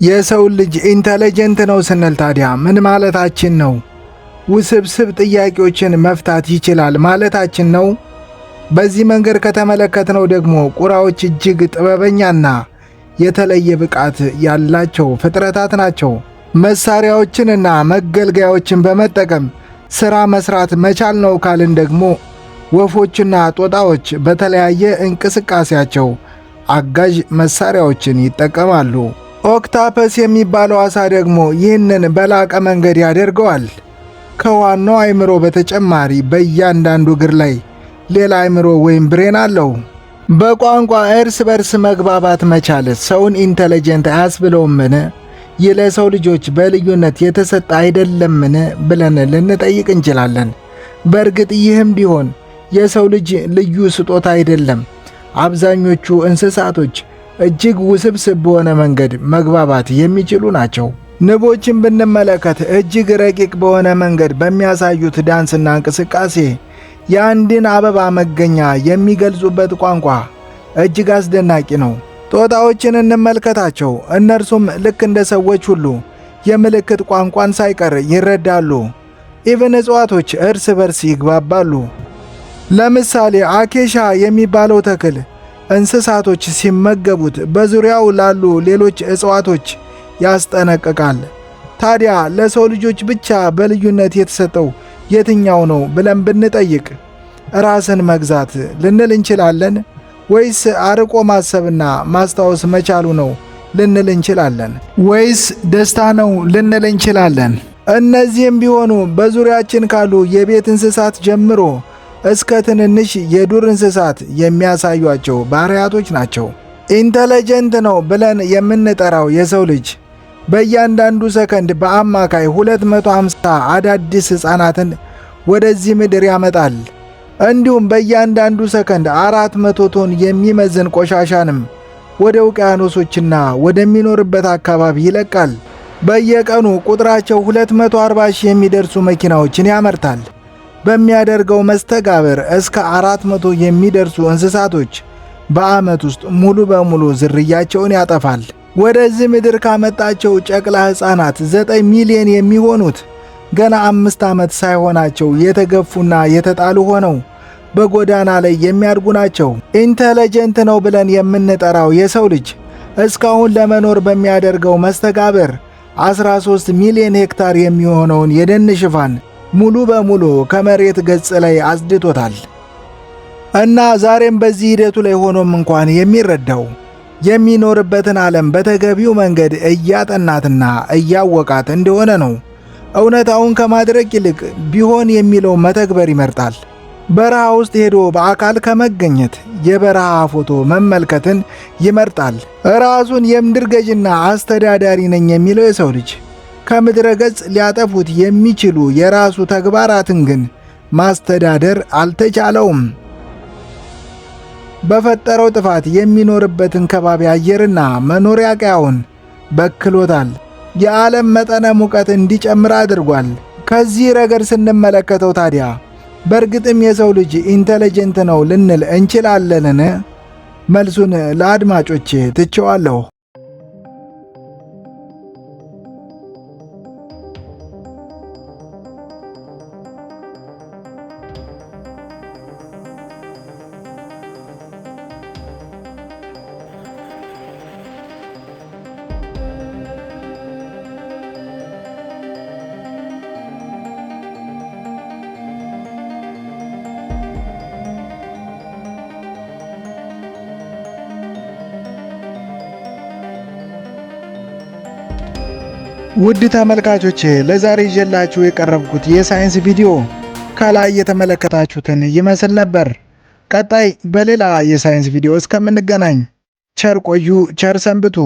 የሰው ልጅ intelligent ነው ስንል ታዲያ ምን ማለታችን ነው? ውስብስብ ጥያቄዎችን መፍታት ይችላል ማለታችን ነው? በዚህ መንገድ ከተመለከትነው ደግሞ ቁራዎች እጅግ ጥበበኛና የተለየ ብቃት ያላቸው ፍጥረታት ናቸው። መሳሪያዎችንና መገልገያዎችን በመጠቀም ሥራ መስራት መቻል ነው ካልን ደግሞ ወፎችና ጦጣዎች በተለያየ እንቅስቃሴያቸው አጋዥ መሳሪያዎችን ይጠቀማሉ። Octopus የሚባለው ዓሣ ደግሞ ይህንን በላቀ መንገድ ያደርገዋል። ከዋናው አእምሮ በተጨማሪ በእያንዳንዱ እግር ላይ ሌላ አእምሮ ወይም brain አለው። በቋንቋ እርስ በርስ መግባባት መቻል ሰውን intelligent አያስብለውምን? ይህ ለሰው ልጆች በልዩነት የተሰጠ አይደለምን? ብለን ልንጠይቅ እንችላለን። በእርግጥ ይህም ቢሆን የሰው ልጅ ልዩ ስጦታ አይደለም። አብዛኞቹ እንስሳቶች እጅግ ውስብስብ በሆነ መንገድ መግባባት የሚችሉ ናቸው። ንቦችን ብንመለከት እጅግ ረቂቅ በሆነ መንገድ በሚያሳዩት ዳንስና እንቅስቃሴ የአንድን አበባ መገኛ የሚገልጹበት ቋንቋ እጅግ አስደናቂ ነው። ጦጣዎችን እንመልከታቸው። እነርሱም ልክ እንደ ሰዎች ሁሉ የምልክት ቋንቋን ሳይቀር ይረዳሉ። Even እጽዋቶች እርስ በርስ ይግባባሉ። ለምሳሌ acacia የሚባለው ተክል እንስሳቶች ሲመገቡት በዙሪያው ላሉ ሌሎች እጽዋቶች ያስጠነቅቃል። ታዲያ ለሰው ልጆች ብቻ በልዩነት የተሰጠው የትኛው ነው ብለን ብንጠይቅ ራስን መግዛት ልንል እንችላለን ወይስ አርቆ ማሰብና ማስታወስ መቻሉ ነው ልንል እንችላለን? ወይስ ደስታ ነው ልንል እንችላለን? እነዚህም ቢሆኑ በዙሪያችን ካሉ የቤት እንስሳት ጀምሮ እስከ ትንንሽ የዱር እንስሳት የሚያሳዩአቸው ባህሪያቶች ናቸው። Intelligent ነው ብለን የምንጠራው የሰው ልጅ በእያንዳንዱ ሰከንድ በአማካይ 250 አዳዲስ ሕፃናትን ወደዚህ ምድር ያመጣል። እንዲሁም በእያንዳንዱ ሰከንድ 400 ቶን የሚመዝን ቆሻሻንም ወደ ውቅያኖሶችና ወደሚኖርበት አካባቢ ይለቃል። በየቀኑ ቁጥራቸው 240 ሺህ የሚደርሱ መኪናዎችን ያመርታል። በሚያደርገው መስተጋብር እስከ 400 የሚደርሱ እንስሳቶች በዓመት ውስጥ ሙሉ በሙሉ ዝርያቸውን ያጠፋል። ወደዚህ ምድር ካመጣቸው ጨቅላ ሕፃናት 9 ሚሊዮን የሚሆኑት ገና 5 ዓመት ሳይሆናቸው የተገፉና የተጣሉ ሆነው በጎዳና ላይ የሚያድጉ ናቸው። Intelligent ነው ብለን የምንጠራው የሰው ልጅ እስካሁን ለመኖር በሚያደርገው መስተጋብር 13 ሚሊዮን ሄክታር የሚሆነውን የደን ሽፋን ሙሉ በሙሉ ከመሬት ገጽ ላይ አጽድቶታል። እና ዛሬም በዚህ ሂደቱ ላይ ሆኖም እንኳን የሚረዳው የሚኖርበትን ዓለም በተገቢው መንገድ እያጠናትና እያወቃት እንደሆነ ነው። እውነታውን ከማድረግ ይልቅ ቢሆን የሚለው መተግበር ይመርጣል። በረሃ ውስጥ ሄዶ በአካል ከመገኘት የበረሃ ፎቶ መመልከትን ይመርጣል። ራሱን የምድር ገዥና አስተዳዳሪ ነኝ የሚለው የሰው ልጅ ከምድረ ገጽ ሊያጠፉት የሚችሉ የራሱ ተግባራትን ግን ማስተዳደር አልተቻለውም። በፈጠረው ጥፋት የሚኖርበትን ከባቢ አየርና መኖሪያ ቀያውን በክሎታል። የዓለም መጠነ ሙቀት እንዲጨምር አድርጓል። ከዚህ ረገድ ስንመለከተው ታዲያ በእርግጥም የሰው ልጅ intelligent ነው ልንል እንችላለንን? መልሱን ለአድማጮቼ ትቼዋለሁ። ውድ ተመልካቾቼ፣ ለዛሬ ይዤላችሁ የቀረብኩት የሳይንስ ቪዲዮ ከላይ የተመለከታችሁትን ይመስል ነበር። ቀጣይ በሌላ የሳይንስ ቪዲዮ እስከምንገናኝ ቸር ቆዩ፣ ቸር ሰንብቱ።